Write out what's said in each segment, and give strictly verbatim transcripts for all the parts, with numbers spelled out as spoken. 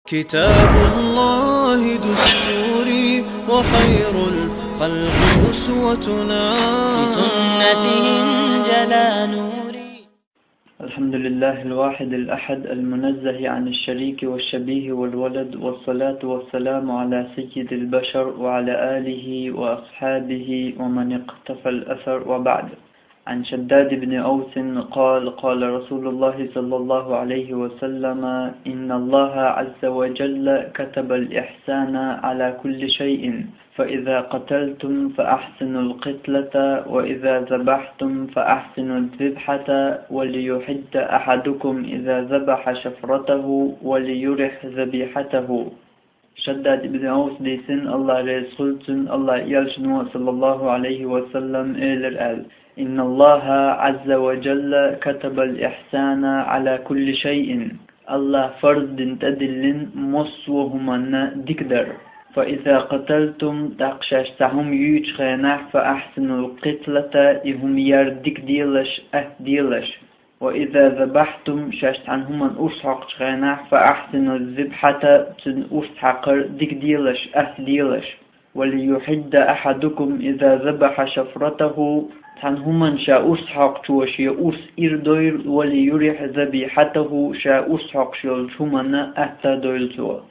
كتاب الله دستوري وخير الخلق أسوتنا. بسنته انجلى نوري. الحمد لله الواحد الأحد المنزه عن الشريك والشبيه والولد، والصلاة والسلام على سيد البشر وعلى آله وأصحابه ومن اقتفى الأثر، وبعد. عن شداد بن أوس قال: قال رسول الله صلى الله عليه وسلم: إن الله عز وجل كتب الإحسان على كل شيء، فإذا قتلتم فأحسنوا القتلة، وإذا ذبحتم فأحسنوا الذبحة، وليحد أحدكم إذا ذبح شفرته، وليرح ذبيحته. Шаддад ибн Авс дийцина, Аллах реза хуьлда цунна, Аллах элчано, саллаллаху алейхи ва саллам, элира аьлла: إن الله عز وجل كتب الإحسان على كل شيء. Аллах фарз дина тӀедиллина массо а хӀуманна дика дар. فإذا قتلتم, тӀаккха шаьш цхьа хӀума юьйчу хенахь, فأحسنوا القتلة, и хӀума яр дика делаш, атта делаш. وإذا ذبحتم, шаьш цхьана хӀуманна урс хьокхучу хенахь, فأحسنوا الذبحة, цуьнан урс хьакхар дика делаш, атта делаш. وليحد أحدكم إذا ذبح شفرته, цхьана хӀуманна ша урс хьокхучо шен урс ира дойла, وليرح ذبيحته, ша урс хьокхуш йолчу хӀуманна атта дойла цо.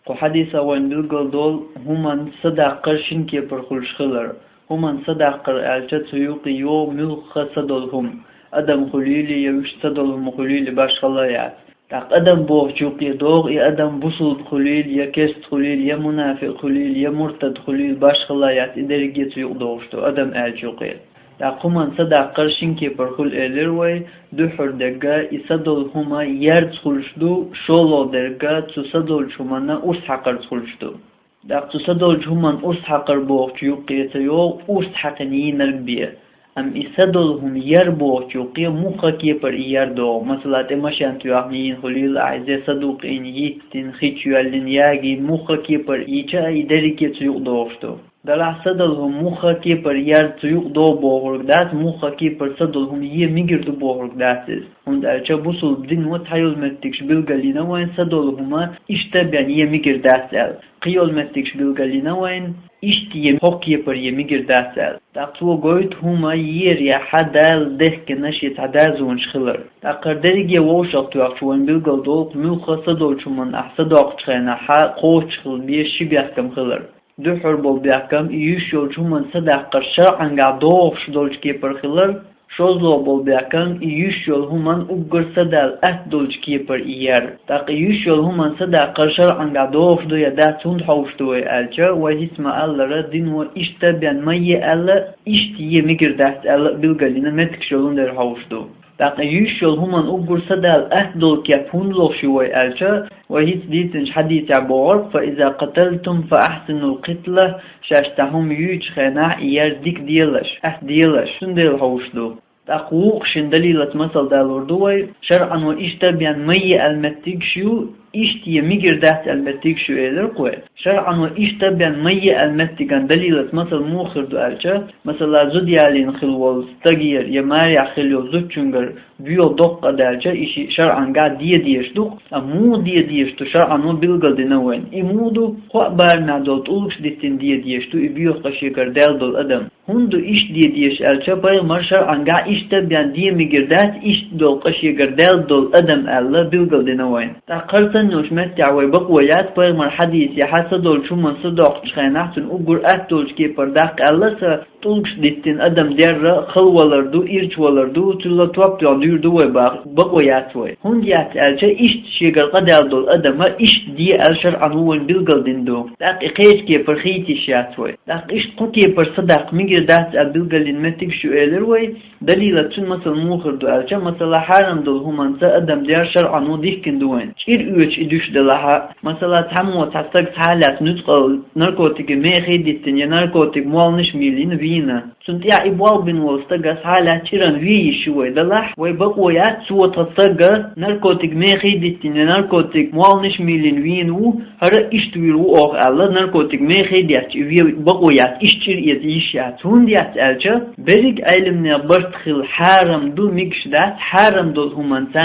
Кху хьадисехь вайна билгалдолу хӀуманна садаккхар шина кепара хуьлуш хилар. ХӀуманна садаккхар аьлча, цу юкъе йогӀу муьлхха садолу хӀума. Адам хуьлийла я, вуьшта садолу хӀума хуьлийла, башхалла яц. ТӀаккха адам бохучу юкъе догӀу и адам бусулба хуьлийла, я керста хуьлийла, я мунафикъ хуьлийла, я муртад хуьлийла, башхалла яц, и дерриге цу юкъа догӀуш ду, адам аьллачу юкъе. ТӀаккха хӀуманна садаккхар шина кепара хуьлу элира вай, дуьххьара дерг и садолу хӀума ярца хуьлуш ду, шолгӀа дерг цу садолчу хӀуманна урс хьакхарца хуьлуш ду. ТӀаккха цу садолчу хӀуманна урс хьакхар бохучу юккъе ца йогӀу урс хьаькхина йийнарг бен. Амма и садолу хӀума яр бохучу юккъе муьлхха кепара и яр догӀу. Масала, тӀе машен тоьхна йийна хуьлийла ахь иза, садукъийна, йиттина, хи чу йоьллина, ягийна, муьлхха кепара йича а, и дерриге цу юкъа догӀуш ду. Делахь садолу хӀума муьлхха кепара яр цу юкъа догӀу бохург дац, муьлхха кепара садолу хӀума е мегар ду бохург дац иза. ХӀунда аьлча бусулба дино цхьайолу меттигаш билгалйина вайн, садолу хӀума иштта бен е мегар дац аьлла. Кхийолу меттигаш билгалйина вайн, иштта е хӀокху кепара е мегар дац аьлла. ТӀаккха цо гойту хӀума ерехь Дала дехкина шен цхьа дозанаш хилар. ТӀаккха хӀара дерриге вовшах тоьхча вайн билгалдолу муьлхха садолчу хӀуманна ахь садоккхучу хенахь кхочуш хила беза ши бехкам хилар. Дуьххьара болу бехкам, и юьсуш йолчу хӀуманна садаккхар шарӀангахь догӀуш долчу кепара хилар, шозлагӀа болу бехкам, и юьсуш йолу хӀуманна уггар садаьлла атта долчу кепара и яр. ТӀаккха и юьсуш йолу хӀуманна садаккхар шарӀангахь догӀуш ду я дац, хӀунда хьовш ду вай аьлча, вай хӀинца ма-аллара, дино иштта бен ма е аьлла, иштта е мегар дац аьлла а билгалйина меттигаш йолун дера хьовш ду. ТӀаккха юьсуш йолу хӀуманна уггар садаьлла атта долу кеп хӀунда лохуш ю вай аьлча, вай хӀинца дийцинчу хьадисехь бохург: فإذا قتلتم فأحسنوا القتلة, шаьш цхьа хӀума юьйчу хенахь и яр дика делаш, атта делаш, цундела хьовш ду. ТӀаккха вукху шина далилаца масал далор ду вай, шарӀано иштта бен ма е аьлла меттигаш ю, иштта е мегар дац аьлла меттигаш ю элира кхо. ШарӀано иштта бен ма е аьлла меттиган далилаца масал муха хир ду аьлча, масала, зуда ялийна хила волу стагера я марехь хила йолу зудчуьнгара боьха доккха а даьлча, и ши шарӀангахь де дезаш ду-кх, амма муха де дезаш ду шарӀано билгалдина вайн. И муха ду, кхоъ барамехь долу тӀулгаш диттина де дезаш ду, и боьха къа шегара даьлла долу адам. ХӀунда ду иштта де дезаш аьлча, пайхамар шарӀангахь иштта бен де мегар дац, иштта долу къа шегара даьлла долу адам аьлла билгалдина вайн. ТӀаккха хӀара санна йолчу меттехь вай бакъо яц, пайхамар хьадисехь садолчу хӀуманна садоккхучу хенахь цунна уггар атта долчу кепара даккха аьлла, сан тӀулгаш диттина адам дерра халавалар ду, ирча валар ду, цул топ тоьхна дуьйр ду вай бах-, бакъо яц вай. ХӀунда яц аьлча, иштта шегара къа даьлла долу адама иштта де аьлла шарӀано вайн билгалдина ду. ТӀаккха и кхечу кепара хийца йиш яц вай. ТӀаккха иштта кху кепара садаккха мегар дац аьлла билгалйина меттигаш ю элира вай, далилаца цуьнан масал муха хир ду аьлча, масала, хьарам долу хӀуманца адам дер шарӀано дихкина ду вайн. ЧӀир оьцуш и дуьш делахь, масала, цхьаммо цхьа стаг схьа а лаьцна нуьцкъала наркотикийн мехий диттина я наркотик молланаш а мийлина вийна. Цунна тӀехь и болх бина волу стаг схьа а лаьцна чӀиран вен йиш ю вай делахь, вай бакъо яц, цо тхан стаг наркотик мехий диттина я наркотик молланаш а мийлина вийна ву, хӀара иштта вийр ву оха аьлла, наркотик мехий детташ и вен бакъо яц, иштта чӀир эца йиш яц. ХӀунда яц аьлча, берриг Ӏеламнехан барт хила хьарам ду, мегаш дац хьарам долу хӀуманца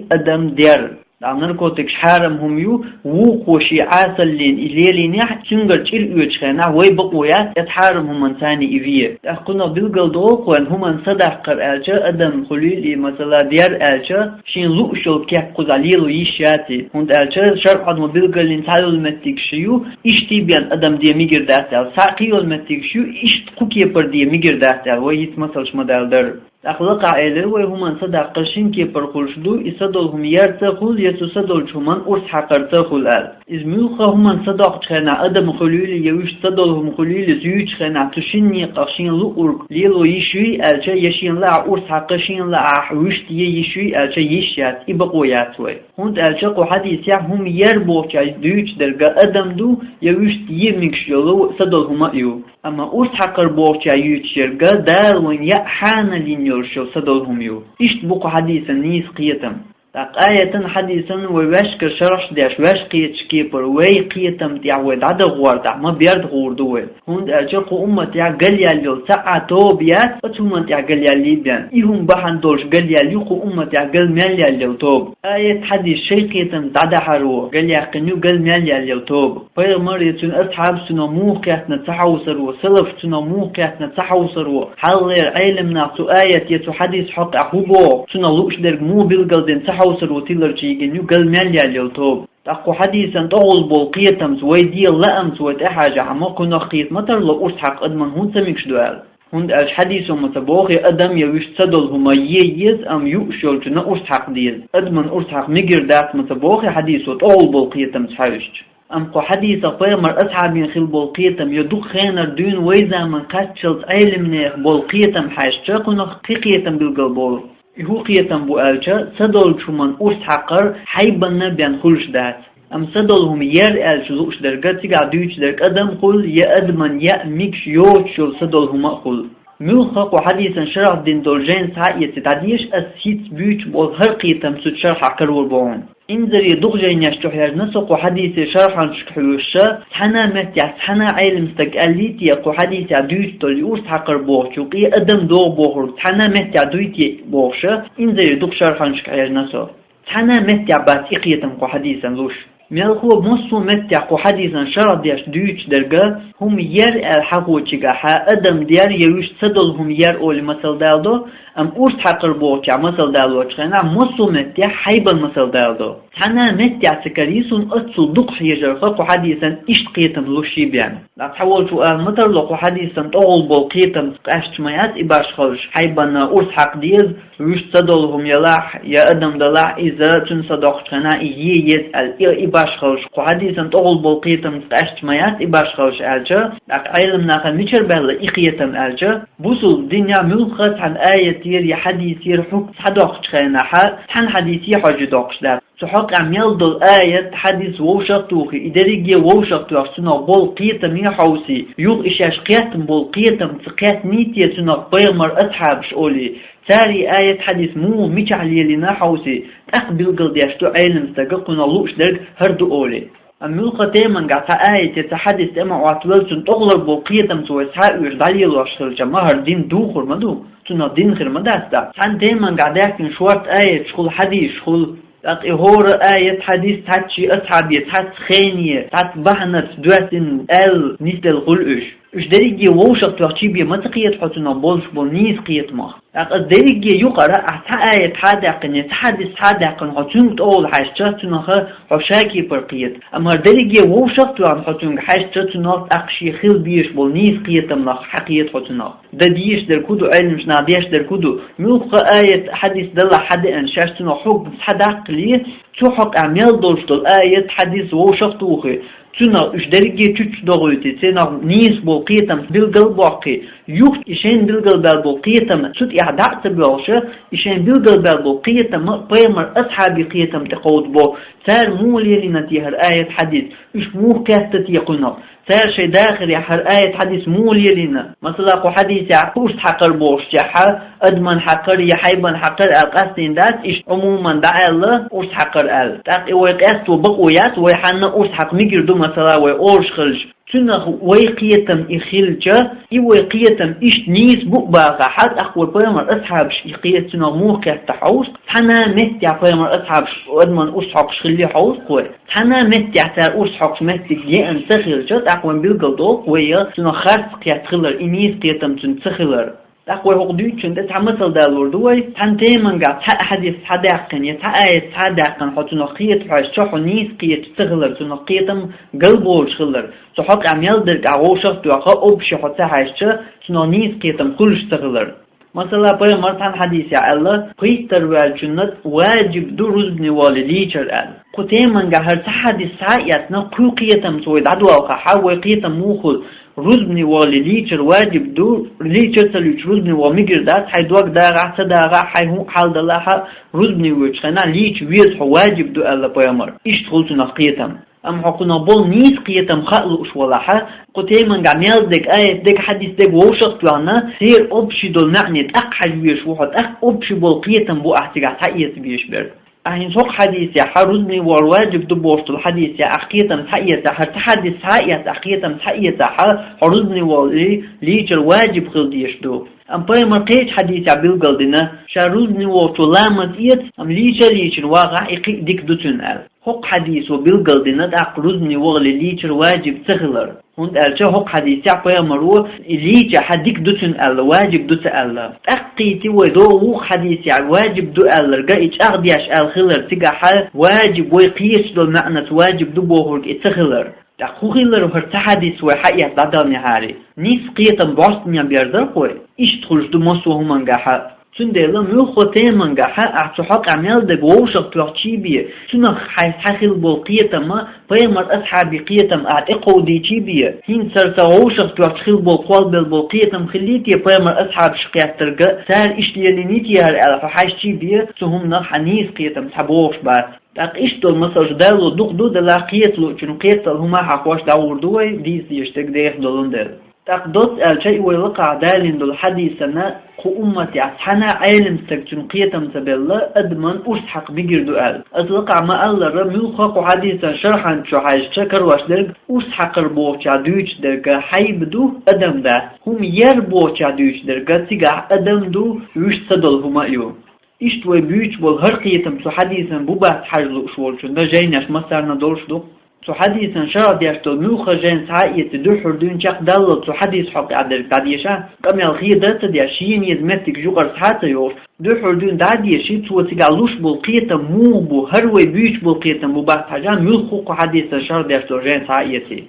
адам дер. ТӀаккха наркотикаш хьарам хӀума ю, вукхо ший Ӏасаллин и лелийнехь, цуьнгара чӀир оьцучу хенахь вай бакъо яц, эта хьарам хӀуманца и ве. ТӀаккха кхунах билгал догӀу кхуьнан хӀуманна садаккхар аьлча, адам хуьлийла и, масала, дер аьлча, шен лууш йолу кеп кхузахь лело йиш яц и. ХӀунда аьлча шарӀан ма билгаллин цхьайолу меттигаш ю, иштта бен адам де мегар дац аьлла, цхьа кхийолу меттигаш ю, иштта кху кепара де мегар дац аьлла, вай хӀинца масалш ма далла дара. ТӀаккха лакхахь элира вай, хӀуманна садаккхар шина кепара хуьлуш ду, и садолу хӀума яр ца хуьлу, я цу садолчу хӀуманна урс хьакхар ца хуьлу аьлла. Иза муьлхха хӀуманна садоккхучу хенахь адам хуьлийла, я вуьшта садолу хӀума хуьлийла, зуьйчу хенахь цу шина некъах шен луург лело йиш юй аьлча, я шена лаахь урс хьакха, шена лаахь вуьшта е йиш юй аьлча, йиш яц, и бакъо яц вай. ХӀунда аьлча кху хьадисехь хӀума яр бохучохь дуьйцуш дерг адам ду, я вуьшта е мегаш йолу садолу хӀума а ю. Амма урс хьакхар бохучохь юьйцуш ерг Дала вайна яа хьанал йина йолуш йолу садолу хӀума ю. Иштта бу кху хьадисан нийса кхетам. ТӀаккха аятан, хьадисан вай ваьшкара шархьаш деш, ваьш кхеташ кепара вай кхетам тӀехь вай дӀадахор дахь ма берда гӀур ду вай. ХӀунда аьлча кху умматехь гал яьлла йолу цхьа а тоба яц, оцу хӀуманна тӀехь гал яьлла бен. И хӀума бахьана долуш гал яьлла ю кху умматехь гал мел яьлла йолу тоба. Аят, хьадис шайн кхетамца дӀадахьаро гал яьккхина ю гал мел яьлла йолу тоба. Пайхамар я цуьнан асхьабаш цунах муха кхеттина ца хьовсаро, салафаш цунах муха кхеттина ца хьовсаро, хьалхалера Ӏелам нах цу аят я цу хьадис хьокъехь хӀун боху, цунах лууш дерг муха билгалдина ца хьовсаро тиларчу йигина ю гал мел яьлла йолу тоба. ТӀаккха кху хьадисан тӀехула болу кхетамца, вай ден лаамца вай тӀехьажахь, амма кхунах кхета ма тарло урс хьакха адам хӀунда ца мегаш ду аьлла. ХӀунда аьлча хьадисо ма ца боху, адам я вуьшта садолу хӀума е еза, амма юуш йолчунна урс хьакха деза. Адамна урс хьакха мегар дац ма ца боху хьадисо тӀехула болу кхетамца хьаьвсича. Амма кху хьадисах пайхамар асхьабийн хилла болу кхетам я дукха хенара дуьйна вай заман кхаччалц Ӏелам нехан болу кхетам хьаьжча, кхунах кхин кхетам билгал болу. И хӀун кхетам бу аьлча, садолчу хӀуманна урс хьакхар хьайбанна бен хуьлуш дац. Амма садолу хӀума яр аьлча лууш дерг, цигахь дуьйцуш дерг адам хуьлу, я адамна яа мегаш йоцуш йолу садолу хӀума а хуьлу. Муьлхха кху хьадисан шархь дина долу жайна схьа а эций дӀадеша, ас хӀинца буьйцуш болу хӀара кхетам цу шархьехь карор бу хьуна. Инзаре дукха жайнаш чу хьежна со кху хьадисан шархьанашка хьоьжуш, цхьана а меттехь цхьана а Ӏелам стага аьллий те, кху хьадисехь дуьйцуш долу и урс хьакхар бохучу юкъе адам догӀу бохург цхьана а меттехь дуй те бохуша, инзаре дукха шархьанашка хьежна со. Цхьана а меттехь бац и кхетам кху хьадисан луш. Мелхо массо а меттехь кху хьадисан шархь деш дуьйцуш дерг, хӀума яр аьлла хьахочигахьа, адам дер я вуьшта садолу хӀума яр олий масал даладо, амма урс хьакхар бохучехь масал далочу хенахь массо а меттехь хьайбан масал даладо. Цхьана а меттехь ца карий суна оццул дукха хьежарха кху хьадисан иштта кхетам луш бен. Дакъа цхьа волчу ала ма тарло, кху хьадисан тӀехула болу кхетамца къаьсташ ма яц и башхаллаш, хьайбанна урс хьакха деза, вуьшта садолу хӀума ялахь, я адам далахь, иза цуьнан садоккхучу хенахь и е еза аьлла, и, и башхаллаш. Кху хьадисан тӀехула болу кхетамца къаьсташ ма яц и башхаллаш аьлча, тӀаккха Ӏелам наха мичара баьлла и кхетам аьлча, бусул динехь муьлхха цхьана аятера я хьадисера хьукм схьадоккхучу хенахьа, цхьана хьадисе хьожий доккхуш дац. Цу хьокъехь мел долу аят, хьадис вовшах а тухий, и дерриге вовшах а тоьхча, цунах болу кхетаме хьовсий, юха и шаьш кхеттам болу кхетамца кхеттаний те цунах пайхамар асхьабаш олий, цара и аят, хьадис муха мичахь лелийна хьовсий, тӀаккха билгалдеш ду Ӏелам стага кхунах лууш дерг хӀара ду олий. Амма муьлхха темангахь цхьа аят я цхьа хьадис тӀе ма Ӏоттавелла, цунна тӀехулара болу кхетамца вай схьа а оьшу дӀалелош хилча, ма хӀара дин духур ма ду, цунах дин хир ма дац дӀа. Цхьана темангахь даьхкина шорта аяташ хуьлу, хьадисаш хуьлу. ТӀаккха и хӀора аят, хьадис цхьацца шен асхьабе, цхьацца хене, цхьацца бахьанаца доьссина аьлла нисделла хуьлу уьш. Уьш дерриге вовшах тоьхчий бен ма ца кхета хьо цунах болуш болу нийса кхетамах. ТӀаккха аса дерриге юкъара ахь цхьа аят схьа а даьккхина, цхьа хьадис схьа а даьккхина, хьо цуьнга тӀехула хьаьжча, цунах хьо ша кепара кхета. Амма хӀара дерриге вовшах а тоьхна хьо цуьнга хьаьжча, цунах тӀаккха шен хила безаш болу нийса кхетамах хьакхета хьо цунах. Дан дезаш дерг хӀун ду, Ӏелимаш наха деш дерг хӀун ду? Муьлхха аят, хьадис далахь хьадеана, шаьш цунах хьукм схьадаккхале, цу хьокъехь мел долуш долу аят, хьадис вовшах а тухий, цунах уьш дерриге чучча дохуьйтий, цунах нийса болу кхетам билгал а боккхий, юха и шайна билгалбаьлла болу кхетам цу тӀехь дӀа а ца боьлхуша, и шайна билгалбаьлла болу кхетам пайхамар асхьабийн кхетам тӀе кховдабо, цара муха лелийна те хӀара аят, хьадис, уьш муха кхетта те кхунах? Цара шайн дахаре хӀара аят, хьадис муха лелийна? Масала, кху хьадисехь урс хьакхар бохучехь, адаман хьакхар я хьайбан хьакхар аьлла къастийна дац, иштта Ӏумуман дӀааьлла урс хьакхар аьлла. ТӀаккха и вай къесто бакъо яц, вай хьанна урс хьакха мегар ду, масала, вай олуш хилча. Цунах вай кхетам и хилча, и вай кхетам иштта нийса бу а бахахь, тӀаккха вай пайхамар асхьабаш и кхета цунах муха кхетта хьовсу, цхьана а меттехь пайхамар асхьабаш адаман урс хьокхуш хилли хьовсу вай. Цхьана а меттехь цара урс хьокхуш меттиг еана ца хилча, тӀаккха вайн билгал долу вай цунах харц кхетта хилар, и нийса кхетам цуьнца ца хилар. ТӀаккха вай хӀокху дуьйцучун тӀе цхьа масал далор ду вай, цхьана темангахь цхьа а хьадис схьадаьккхина я цхьа а аят схьадаьккхина, хьо цунах кхета хьаьжча, хьо нийса кхеташ ца хилар, цунах кхетам галболуш хилар, цу хьокъехь мел дерг ахь вовшах а тоьхна, общий хьо ца хьаьжча, цунах нийса кхетам хуьлуш ца хилар. Масала, пайхамар цхьана хьадисехь аьлла, пхийттара ваьллачунна важиб ду рузбане валий лийчар аьлла. Кху темангахь хӀара цхьа хьадис схьа а эцна, кху кхетамца вай дӀадоьлхахь, вай кхетам муха хуьлу? Рузбане валий лийчар важиб ду, лийчар ца луьйча рузбане вала мегар дац, хьайн дог дагӀахь, ца дагӀахь, хьайн хӀун хьал далахь а, рузбане воьдучу хенахь лийча веза хьо, важиб ду аьлла пайхамар. Иштта хуьлу цунах кхетам. Амма хьо кхунах болу нийса кхетам хаа лууш валахь, кху темангахь мел дерг, аят дерг, хьадис дерг вовшах а тоьхна, церан общий долу маьӀне тӀаккха хьажа везаш ву хьо, тӀаккха общий болу кхетам бу ахь цигахь схьаэца безаш берг. Ахь хӀинца хӀокху хьадисехь, хӀара рузбане вала важиб ду бохуш долу хьадисехь ахь кхетам схьаэцахь, хӀара цхьа хьадис схьа а эцна ахь кхетам схьаэцахь, хьо рузбане валий лийчар важиб хила дезаш ду. Амма пайхамар кхечу хьадисехь билгалдина, ша рузбане волчо ламаз эца, амма лийча а лийчина вагӀахь, и кхин а дика ду цуьнан аьлла. ХӀокху хьадисо билгалдина тӀаккха рузбане валий лийчар важиб ца хилар. ХӀунда аьлча хӀокху хьадисехь пайхамаро и лийчахь дика ду цуьнан аьлла, важиб ду ца аьлла. ТӀаккха кхийтий вай догӀу вукху хьадисехь важиб ду аьлларг, и чӀагӀдеш аьлла хилар, цигахь важиб вай кхеташ долу маьӀнаца важиб ду бохург и ца хилар. ТӀаккха хӀун хилар хӀара цхьа хьадис вай схьаэцна дӀадаханехьара? Нийса кхетам бӀостанехьа берзарх вай. Иштта хуьлуш ду массо а хӀумангахь. Цундела муьлхха темангахь ахь цу хьокъехь мел дерг вовшах а тоьхчий бен, цунах хьайн схьа хилла болу кхетам а, пайхамар асхьабийн кхетам ахь тӀекховдийчий бен, хӀинца хӀара сан вовшах а тоьхча хилла болу, кхолбелла болу кхетам хиллий те пайхамар асхьабаша кхеттарг, цара иштта лелийний те хӀара аьлла хьо хьаьжчий бен, цу хӀуманах хьан нийса кхетам схьабогӀуш бац. ТӀаккха иштта долу масалш дало дукха ду, делахь кхета луучун кхетта хӀума хьахош дӀагӀур ду вай, дийца дезаш дерг деха долун дела. ТӀаккха доцца аьлча, и вай лакхахь далийна долу хьадисана кху умматехь цхьана а Ӏелам стаг цуьнан кхетам ца белла, адаман урс хьакха мегар ду аьлла. Аса лакхахь ма-аллара, муьлхха а кху хьадисан шархьан чу хьаьжча карош дерг, урс хьакхар бохучохь дуьйцуш дерг хьайба ду, адам дац. ХӀума яр бохучохь дуьйцуш дерг цигахь адам ду, вуьшта ца долу хӀума а ю. Иштта вай буьйцуш болу хӀара кхетам цу хьадисан бу-бац хьажа лууш волчунна жайнаш массарна долуш ду. Цу хьадисан шархь деш долу муьлхха жайна схьа а эций, дуьххьара дуьйна чекхдаллалц цу хьадис хьокъехь дерг дӀадеша, къамел хеда а ца деш, шена еза меттигаш юкъара схьа а ца йохуш, дуьххьара дуьйна дӀа а деший, цо цигахь луш болу кхетам муха бу, хӀара вай буьйцуш болу кхетам бу-бац хьажа, муьлхха а кху хьадисан шархь деш долу жайна схьа а эций.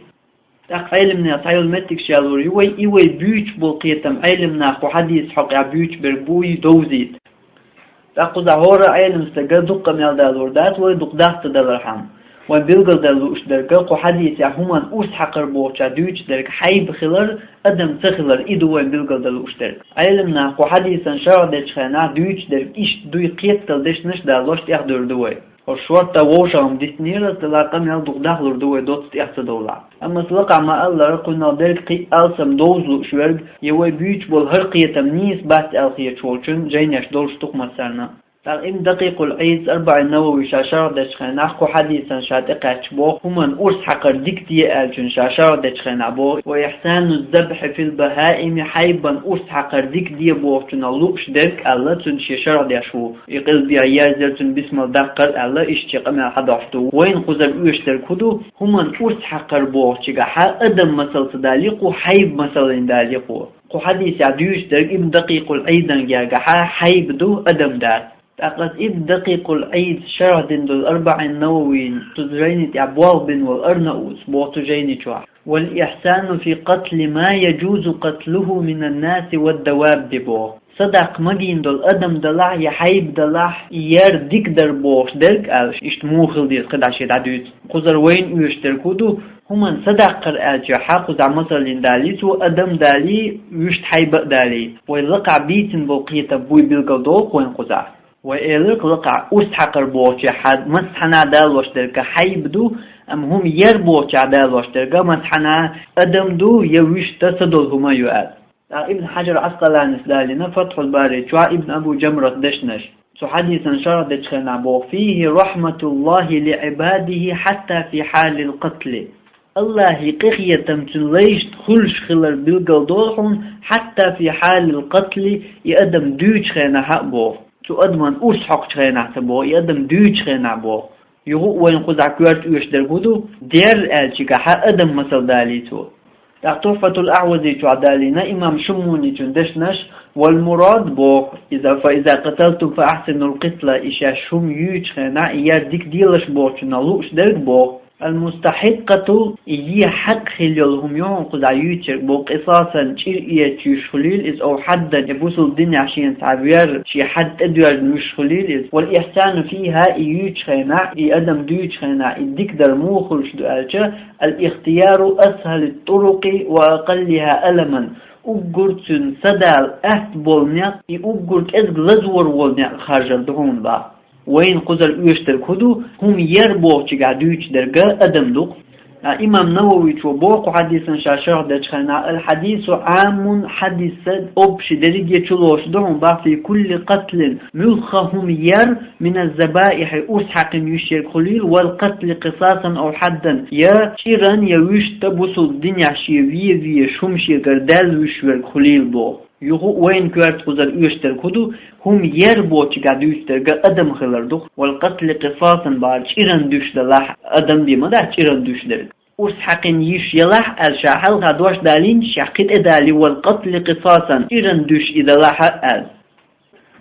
ТӀаккха Ӏелам наха схьайолу меттигаш ялор ю вай, и вай буьйцуш болу кхетам Ӏелам наха кху хьадис хьокъехь буьйцуш берг буй довзийта. ТӀаккха кхузахь хӀора Ӏелам стага дуккха а мел далор дац, вай дукха дахта далархьама. Вайн билгалдала лууш дерг кху хьадисехь хӀуманна урс хьакхар бохучохь дуьйцуш дерг хьайба хилар, адам ца хилар, и ду вайн билгалдала лууш дерг. Ӏелам наха кху хьадисан шархь дечу хенахь дуьйцуш дерг иштта дуй кхетта дешнаш а далош тӀехдуьйр ду вай. Оцу шортта вовшахма дитинера, аса делахь къамел дукха дахлур ду вай доцца тӀех ца довлахь. Амма аса лакхахь ма-аллара, кхунах дерг кхин а алсам довза лууш верг, я вай буьйцуш болу хӀара кхетам нийса бац аьлла хеташ волчун жайнеш долуш ду-кх массарна. ТӀаккха Ибн Дакъикъул Ӏийд АрбаӀин Навави ша шархь дечу хенахь кху хьадисан ша тӀекхаьчча боху, хӀуманна урс хьакхар дика де аьллачун ша шархь дечу хенахь боху: «Ва ихьсану забхьи фил бахаими», хьайбан урс хьакхар дика де бохучунах лууш дерг аьлла, цуьнан шен шархь деш ву. И къилбехьа ерзар, цуьнан бисмал даккхар аьлла, иштта шен къамел хьадохьуш ду. Вайна кхузара оьшуш дерг хӀун ду? ХӀуманна урс хьакхар бохучигахь адам масал ца далийкху, хьайба масаллина далийкху. Кху хьадисехь дуьйцуш дерг Ибн Дакъикъул Ӏийдан гергахь хьайба ду, адам дац. ТӀаккха аса Ибн Дакъикъул Ӏийд шархь дина долу АрбаӀин Нававин цу жайни тӀехь болх бина волу Арнаутс боху цу жайни чохь: «Вал ихьсану фи къатли ма яджузу къатлуху минан наси вад давабби», боху. Садаккха магийна долу адам далахь я хьайба далахь, и яр дика дар бохуш дерг аьлла, иштта муха хила деза кхидӀа шен дӀадуьйцу. Кхузара вайна оьшуш дерг хӀун ду? ХӀуманна садаккхар аьлча хьан кхузахь масаллина далий цо, адам далий, вуьшта хьайба а далий. Вай лакхахь бийцина болу кхетам буй билгалдолу-кх вайна кхузахь. Вай элира-кх лакхахь урс хьакхар бохучехь хьан массанхьа а далош дерг хьайба ду, Амма хӀума яр бохучохь далош дерг, масхьана, адам ду я вуьшта са долу хӀума ю аьлла. ТӀаккха Ибн Хьаджар Ӏаскъаланис далийна Фатхьул Бари чохь Ибн Абу Джамрат дешнаш. Цу хьадисан шарх дечу хенахь боху: «Фихи рахматуллахи ли ибадихи хьатта фи хьалил катли». Аллахьи къинхетам цуьнан лайшна хуьлуш хилар билгал долу хьуна, хьатта фи хьалил катли, и адам дуьйчу хенахь а боху. Цу адаман урс хьокхучу хенахь ца боху, и адам дуьйчу хенахь боху. Юха а вайна кхузахь коьрта оьшуш дерг хӀун ду? Дер аьллачигахьа адам масал далийта цо. ТӀаккха Тухфатул Ахьвази чохь далийна имам Шуммуничун дешнаш: «Вал мурад», боху иза, «фа иза каталтум фа ахьсинул китла», и шаьш хӀума юьйчу хенахь, и яр дика делаш бохучунах лууш дерг боху. «Ал мустахьиккату», и е хьакъ хилла йолу хӀума ю хьуна кхузахь юьйцург боху, «къисасан», чӀир эцча юьсуш хуьлийла иза, «ав хьаддан», я бусулба динехь шена цхьа вер, шен хьад тӀедоьжна юьсуш хуьлийла иза. «Вал ихьсану фиха», и юьйчу хенахь, и адам дуьйчу хенахь, и дика дар муха хуьлуш ду аьлча, «Ал-ихтияру асхьалит-турукъи ва акъаллиха аламан». Уггар цуьнан са дала атта болу некъ, и уггар кӀезиг лазор волу некъ харжар ду хьуна боху. Вайна кхузара оьшуш дерг хӀун ду? ХӀума яр бохучигахь дуьйцуш дерг адам ду-кх. Ткъа имам Нававичо боху кху хьадисан ша шарх дечу хенахь: «Ал-хьадису Ӏаммун», хьадис сан общий дерриге чулоцуш ду хьуна боху, «фи кулли катлин», муьлхха хӀума яр, «мина забаихьи», урс хьакхина юьсуш ерг хуьлийла, «вал катли къисасан ав хьаддан», я чӀиран, я вуьшта бусулба динехь шен вен везаш хӀума шегара даьлла вуьсуш верг хуьлийла боху. Юха а вайна коьрта кхузара оьшуш дерг хӀун ду? ХӀума яр бохучигахь дуьйцуш дерг адам хилар ду-кх. «Вал катли къисасан» бахар чӀиран дуьсуш далахь, адам бен ма дац чӀиран дуьсуш дерг. Урс хьакхина йиш ялахь аьлла ша хьалха дош далийна, шех кхин тӀе далий, «вал катли къисасан», чӀиран дуьсуш и далахьа аьлла.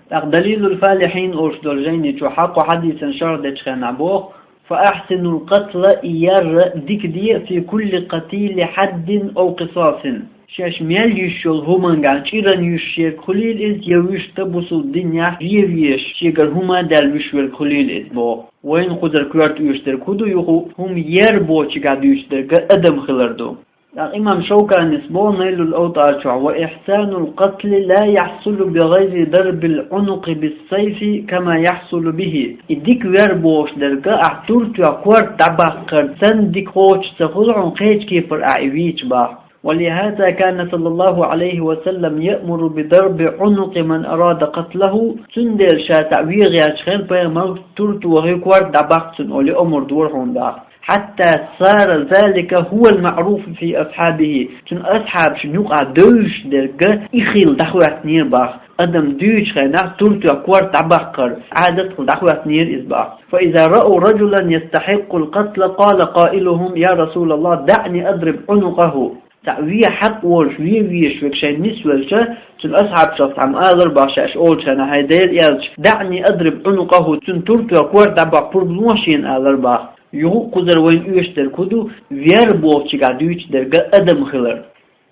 ТӀаккха Далилул Фалихьин олуш долу жайни чохь кху хьадисан шарх дечу хенахь боху: «Фа ахьсинул катла», и яр дика де, «фи кулли катили хьаддин ав къисасин». Шаьш мел юьсуш йолу хӀумангахь чӀиран юьсуш ерг хуьлийла иза, я вуьшта бусулба динехь вен везаш шегара хӀума даьлла вуьсуш верг хуьлийла иза боху. Вайна кхузара коьрта оьшуш дерг хӀун ду? Юха хӀума яр бохучигахь дуьйцуш дерг адам хилар ду. ТӀаккха имам Шовканис боху Найлул Автар чохь: «Ва ихьсанул катли ла яхьсулу би гӀайри дарбил Ӏунукъи биссайфи кама яхьсулу бихи». И дика вер бохуш дерг ахь туртоьхна корта дӀабаккхар санна дика кхочуш ца хуьлу хьуна кхечу кепара ахь и вийча боху. «Ва лихьаза кана саллаллаху Ӏалайхи ва саллам яъмуру би дарби Ӏунукъи ман арада катлаху». Цундела ша цхьаъ вен гӀерташ хилла пайхамар туртоьхна корта дӀабаккха цунна олий омра дора хьуна боху. «Хьатта сара залика хӀувал маъруфу фи асхьабихи». Цуьнан асхьабашна юкъахь девзаш дерг и хилла дӀахӀоьттинера боху. Адам дуьйчу хенахь туртоьхна корта дӀабаккхар Ӏадат хилла дӀахӀоьттинера иза боху. «Фа иза раав ражулан ястахьиккъул катла, къала къаилухум: я Расулаллах, даъни адриб Ӏунукъаху». Цхьаъ вен хьакъ волуш, вен везаш верг шайна нисвелча, цуьнан асхьабашах цхьамма алар боху шаьш олучу хенахь: «ХӀай Делан элча, даъни адриб Ӏунукъаху, цуьнан туртоьхна корта дӀабаккха пурба ло шена», алар боху. Юха а кхузара вайна оьшуш дерг хӀун ду? Вер бохучигахь дуьйцуш дерг адам хилар.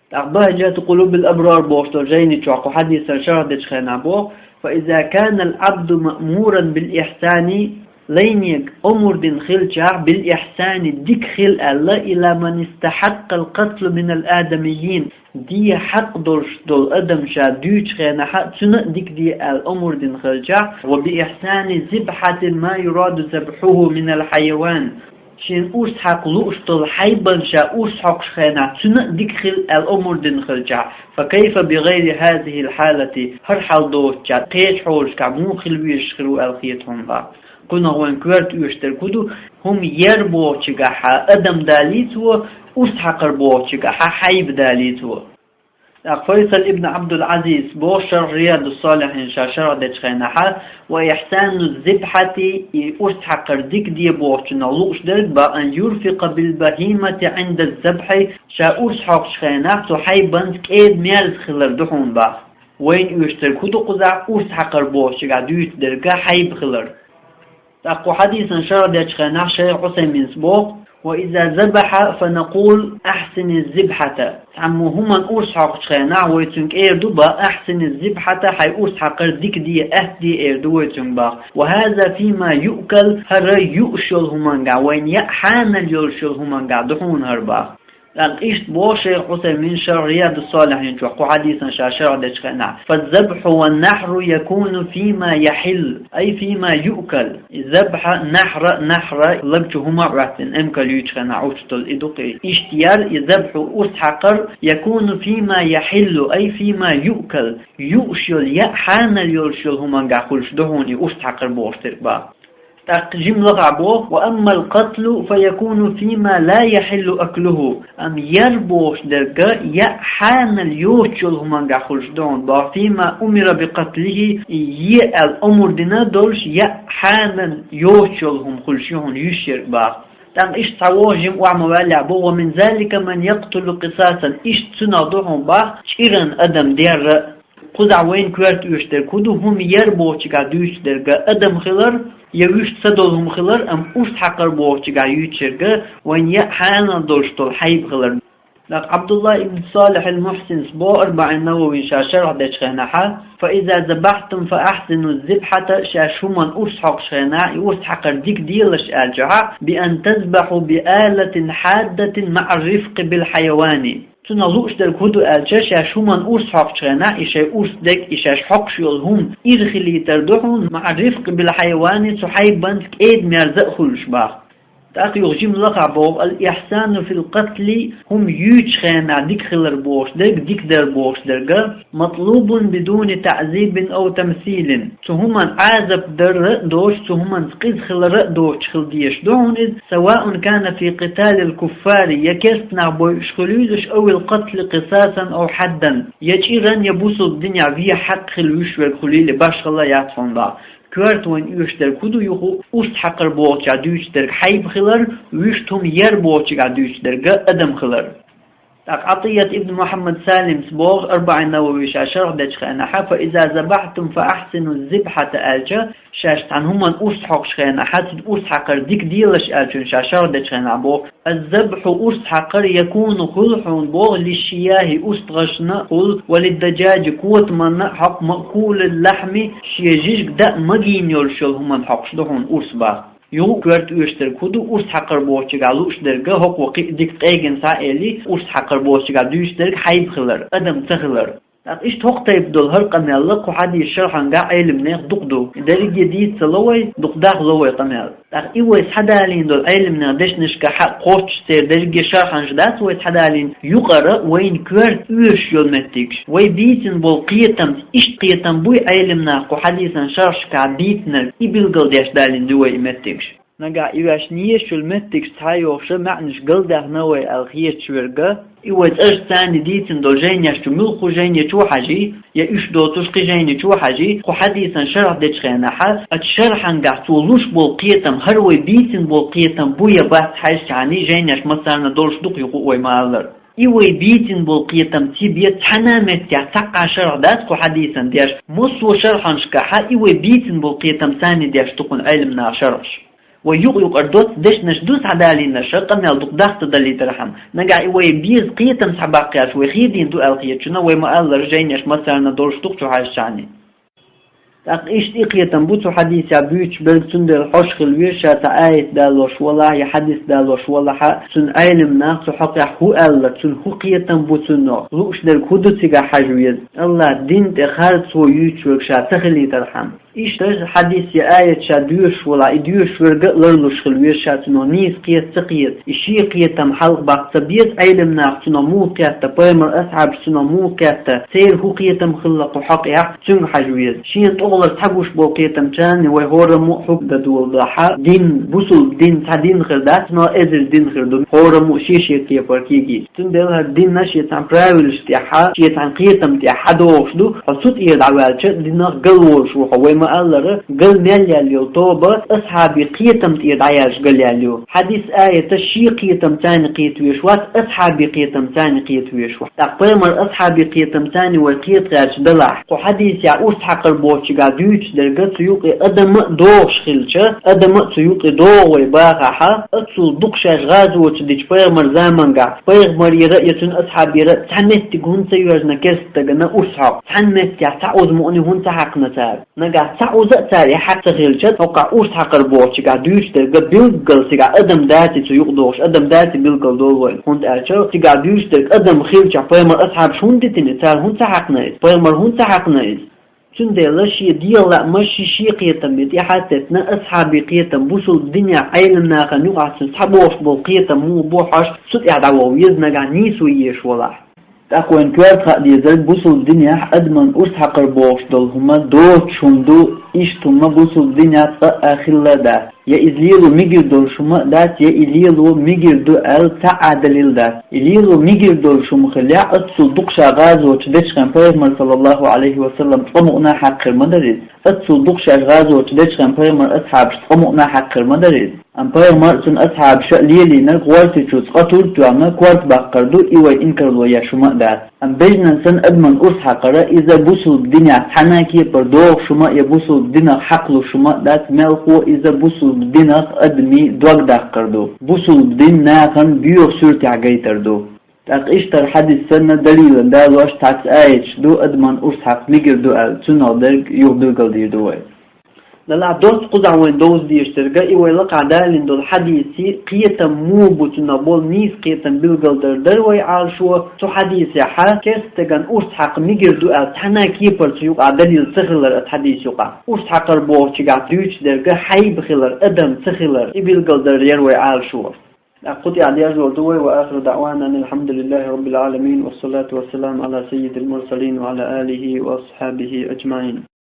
ТӀаккха Бахьаджату Къулубил Абрар бохуш долу жайни чохь кху хьадисан шарх дечу хенахь боху: «Фа иза канал Ӏабду маъмуран бил ихьсани», лайнега омра дина хилчахь, «бил ихьсани», дика хила аьлла, «ила ман истахьаккал катлу минал адамийин», де хьакъ долуш долу адам ша дуьйчу хенахь а цуьнан а дика де аьлла омра дина хилчахь, «ва би ихьсани зибхьати ма юраду забхьуху минал хьайаван». Шен урс хьакха лууш долу хьайбан ша урс хьокхуш хенахь, цуьнан а дика хила аьлла омра дина хилчахь, «фа кайфа би гӀайри хӀазихил хьалати», хӀара хьал доцучохь, кхечу хьолашкахь муха хила везаш хир ву аьлла хета хьуна боху. Кхунах вайн коьрта оьшуш дерг хӀун ду? ХӀума яр бохучигахьа адам далийта цо, урс хьакхар бохучигахьа хьайба далийта цо. ТӀаккха Файсал ибн Ӏабдул-Ӏазиз боху шарх Риядус-Салихьин ша шарх дечу хенахьа: «Ва ихьсану зибхьати», и урс хьакхар дика де бохучунах лууш дерг боху, «ан юрфикъа бил бахьимати Ӏинда забхьи», ша урс хьокхучу хенахь цу хьайбанца кӀеда-мерза хилар ду хьуна боху. Вайна оьшуш дерг хӀун ду кхузахь? Урс хьакхар бохучигахь дуьйцуш дерг хьайба хилар. ТӀаккха кху хьадисан шарх дечу хенахь шайх Ӏусайминс боху: «Ва иза забахьа, фа накъул: ахьсини зибхьата». Цхьаммо хӀуманна урс хьокхучу хенахь вай цуьнга эр ду боху: «Ахьсини зибхьата», хьайн урс хьакхар дика де, атта де эр ду вай цуьнга боху. «Ва хӀаза фима юъкал», хӀара юуш йолу хӀумангахь, вайна яа хьанал йолуш йолу хӀумангахь ду хьуна хӀара боху. ТӀаккха иштта боху шайх Ӏусаймин шарх Риядус-Салихьин чохь кху хьадисан ша шарх дечу хенахь: «فالذبح والنحر يكون فيما يحل، أي فيما يؤكل». И забхьа, нахьра, нахьра лаг чу хӀума а Ӏоьттина, эмкал юьйчу хенахь Ӏуттуш долу и ду-кх и. Иштта яр и забхьу, урс хьакхар, يكون فيما يحل، أي فيما يؤكل. Юуш йолу, яа хьанал йолуш йолу хӀумангахь хуьлуш ду хьуна и урс хьакхар бохуш дерг бах. ТӀаккха жимма лахахь боху: «وأما القتل فيكون فيما لا يحل أكله». Амма яр бохуш дерг яа хьанал йоцуш йолу хӀумангахь хуьлуш ду хьуна бах, «فيما أمر بقتله», и е аьлла омра дина долуш яа хьанал йоцуш йолу хӀума хуьлуш ю хьуна юьйш ерг бах. ТӀаккха иштта цхьа вогӀу жимма охьа ма ваьллехь боху: «ومن ذلك من يقتل قصاصا». Иштта цунах ду хьуна бах чӀиран адам дерра. Кхузахь вайна коьрта оьшуш дерг хӀун ду, хӀума яр бохучуьнгахь дуьйцуш дерг адам хилар, я вуьшта ца долу хӀума хилар, амма урс хьакхар бохучуьнгахь юьйцуш ерг вайна яа хьанал долуш долу хьайба хилар. ТӀаккха Ӏабдулла ибн Салихь ал-Мухьсинс боху АрбаӀин Нававин ша шарх дечу хенахьа: «فإذا ذبحتم فأحسنوا الذبحة», шаьш хӀуманна урс хьокхучу хенахь, и урс хьакхар дика делаш аьллачохь, «بأن تذبحوا بآلة حادة مع الرفق بالحيوان». Цунах лууш дерг хӀун ду аьлча, шаьш хӀуманна урс хьокхучу хенахь, и шайн урс дерг, и шаьш хьокхуш йолу хӀума ира хилийтар ду хьуна, «مع الرفق بالحيوان», цу хьайбанца кӀеда-мерза а хуьлуш бах. ТӀаккха юха жимма лахахь боху: «الإحسان في القتل», хӀума юьйчу хенахь дика хилар бохуш дерг, дика дар бохуш дерг, «مطلوب بدون تعذيب أو تمثيل». Цу хӀуманна Ӏазап дар а доцуш, цу хӀуманца къиза хилар а доцуш хила дезаш ду хьуна иза, «سواء كان في قتال الكفار», я керста нах бойуш хуьлийла уьш, «أو القتل قصاصا أو حدا», я чӀиран, я бусулба динехь вен хьакъ хила вуьш верг хуьлийла, башхалла яц хьуна бах. Коьрта вайна оьшуш дерг хӀун ду юха, урс хьакхар бохучохь дуьйцуш дерг хьайба хилар, вуьшта хӀума яр бохучуьнгахь дуьйцуш дерг адам хилар. ТӀаккха Ӏатият ибн Мухьаммад Салимс боху АрбаӀин Нававин ша шарх дечу хенахьа: «فإذا ذبحتم فأحسنوا الذبحة», аьлча, шаьш цхьана хӀуманна урс хьокхучу хенахьа, цуьнан урс хьакхар дика делаш аьллачун ша шарх дечу хенахь боху: «الذبح», урс хьакхар, «يكون», хуьлу хьуна боху, «للشياه», урс дӀашна а хуьлу, «وللدجاج», котаманна а хьокху, «مأكول اللحم», шен жижиг даа магийна йолуш йолу хӀуманна хьокхуш ду хьуна урс бах. Юха коьрта оьшуш дерг хӀун ду, урс хьакхар бохучуьнгахь лууш дерг, хӀокхо кхин а дика къегина схьа а элий, урс хьакхар бохучуьнгахь дуьйцуш дерг хьайба хилар, адам ца хилар. ТӀаккха иштта хӀокху тайпа долу хӀара къамел а кху хьадисан шархангахь Ӏеламнех дукха ду. Дерриге дийца ца ло вай, дукха даха ло вай къамел. ТӀаккха и вай схьадалийна долу Ӏеламнехан дешнашкахь а кхоччуш, церан дерриге шарханаш дац вай схьадалийна, юкъара вайна коьрта оьшуш йолу меттигаш. Вай бийцина болу кхетамца, иштта кхетам буй Ӏеламнаха кху хьадисан шархашкахь дийцинарг, и билгалдеш далийна ду вай и меттигаш. Нагахь и ваьш нийсачул меттигаш цхьа йохуша маьӀнаш галдаьхна вай аьлла хеташ верг, и вай цӀарш царний дийцина долу жайнеш чу муьлхха жайне чу хьажий, я уьш доцуш кхин жайне чу хьажий, кху хьадийсан шарх дечу хенахьа, ацу шархьангахь цо луш болу кхетам, хӀара вай бийцина болу кхетам бу я бац хьаьжча хьаний, жайнеш массарна долуш ду-кх юха а вай ма-аллара. И вай бийцина болу кхетам ца бен цхьана а меттехь цхьаккха шарх дац кху хьадийсан деш, массо а шарханашкахьа и вай бийцина болу кхетам царний деш ду кхунна Ӏеламнаха шархаш. Вай юкъ-юкъара доцца дешнаш ду схьадалийнарш, къамел дукха даха ца далийтархьама. Нагахь и вай беза кхетам схьабаккхаьлча, вай хедийна ду аьлла хетачунна, вай ма-аллара, жайнеш массарна долуш ду-кх чу хьаьжча хьаний. ТӀаккха иштта и кхетам бу цу хьадисехь буьйцуш берг, цундела хьожуш хила веза ша цхьа аят далош валахь, я хьадис далош валахь а, цуьнан Ӏеламнаха цу хьокъехь хӀун аьлла, цуьнан хӀун кхетам бу цунах, лууш дерг хӀун ду цигахь хьажа веза. АллахӀ дин тӀе харцо юьйцуш верг ша ца хилийтархьама. Иштта хьадис я аят ша доьшуш валахь, и доьшуш верг а ларлуш хила веза ша цунах нийса кхета ца кхета. И шен кхетам хьалха баккха ца беза, Ӏеламнаха цунах муха кхетта, пайхамар асхьабаш цунах муха кхетта, церан хӀун кхетам хилла кху хьокъехь, цуьнга хьажа веза. Шена тӀехула цхьа гуш болу кхетам царна вай хӀораммо а хӀума дан долахь, дин, бусулба дин цхьа дин хир дац, но эзар дин хир ду, хӀораммо а шен-шен кепара кегийча. Цундела хӀара дин а шен цхьана правилаш тӀехьа, шен цхьана кхетам тӀехьа догӀуш ду, хьо цу тӀера дӀаваьлча, динах галволуш ву хьо, вай ма-аллара, гал мел яьлла йолу тоба асхьабийн кхетам тӀера дӀаяьлча гал яьлла ю. Хьадис, аята шен кхетам царна кхета везаш вац, асхьабийн кхетам царна кхета везаш вац. ТӀаккха пайхамар асхьабийн кхетам царна вай кхета гӀерташ далахь, кху хьадисехь урс хьакхар бохучуьнгахь дуьйцуш дерг цу юкъе адам а догӀуш хилча, адам а цу юкъе догӀу вай бахахьа, аццул дукха шаьш гӀазот чу дича пайхамар замангахь, пайхамарера а, я цуьнан асхьабера а цхьа меттиг хӀунда ца йоьжна керста стагана урс хьокха, цхьана меттехь цхьа оза мукъане хӀунда ца хьаькхна цара? Нагахь Цхьа уза а цара и хьакъ ца хилча, хӀокхахь урс хьакхар бохучигахь дуьйцуш дерг билггал цигахь адам дац, цу юкъа догӀуш адам дац билггал долу вайна. ХӀунда аьлча цигахь дуьйцуш дерг адам хилча, пайхамар асхьабаш хӀунда дитина, цара хӀунда ца хьаькхна иза, пайхамар хӀунда ца хьаькхна иза? Цундела шен дегӀан лаамаш ши-шен кхетам бен тӀаьхьа а теттина, асхьабийн кхетам бусулба динехь Ӏелам нахана юкъахь цуьнан цхьабогӀуш болу кхетам муха бу хьожуш, цу тӀехь дӀаваха веза нагахь нийсо езаш валахь. ТӀаккха вайна коьрта хаа дезарг, бусулба динехь адаман урс хьакхар бохуш долу хӀума доцуш хӀума ду, иштта хӀума бусулба динехь цкъа а хилла а дац. Я иза лело мегар долуш хӀума а дац, я и лело мегар ду аьлла цхьа а далил дац. И лело мегар долуш хӀума хилехь, оццул дукха ша гӀазоташ дечхьана пайхамар, саллаллаху Ӏалайхи ва саллам, цкъа мукъана а хьаькхна хир ма дара иза. Оццул дукха шаьш гӀазоташ дечхьана пайхамар асхьабаш цкъа мукъана а хьаькхна хир ма дара иза. Амма пайхамар а, цуьнан асхьабаша а лелийнарг гӀортачу цкъа тур а тоьхна, корта баккхар ду, и вай инкарло еш хӀума а дац. Амма бежнан санна адаман урс хьакхар, иза бусулба динехь цхьана а кепара догӀуш хӀума а, я бусулба динах хьакхалуш хӀума а дац, мелхо иза бусулба динах адамийн дог даккхар ду. Бусулба дин нахана боьха суьртехь гайтар ду. ТӀаккха иштта хӀара хьадис санна далилан далош цхьацца аяташ ду, адаман урс хьакха мегар ду аьлла, цунах дерг юха билгалдийр ду вай. Делахь доцца кхузахь вайна довза дезаш дерг, и вай лакхахь далийна долу хьадисийн кхетам муха бу, цунах болу нийса кхетам билгалдар дара вай Ӏалашо. Цу хьадисехь керста стеган урс хьакха мегар ду аьлла цхьана а кепара цу юкъахь далил ца хилар, оцу хьадис юкъахь урс хьакхар бохучигахь дуьйцуш дерг хьайба хилар, адам ца хилар, и билгалдар яра вай Ӏалашо. ТӀаккха кху тӀехь деш долу ду вай: وآخر دعوانا أن الحمد لله رب العالمين، والصلاة والسلام على سيد المرسلين وعلى آله وأصحابه أجمعين.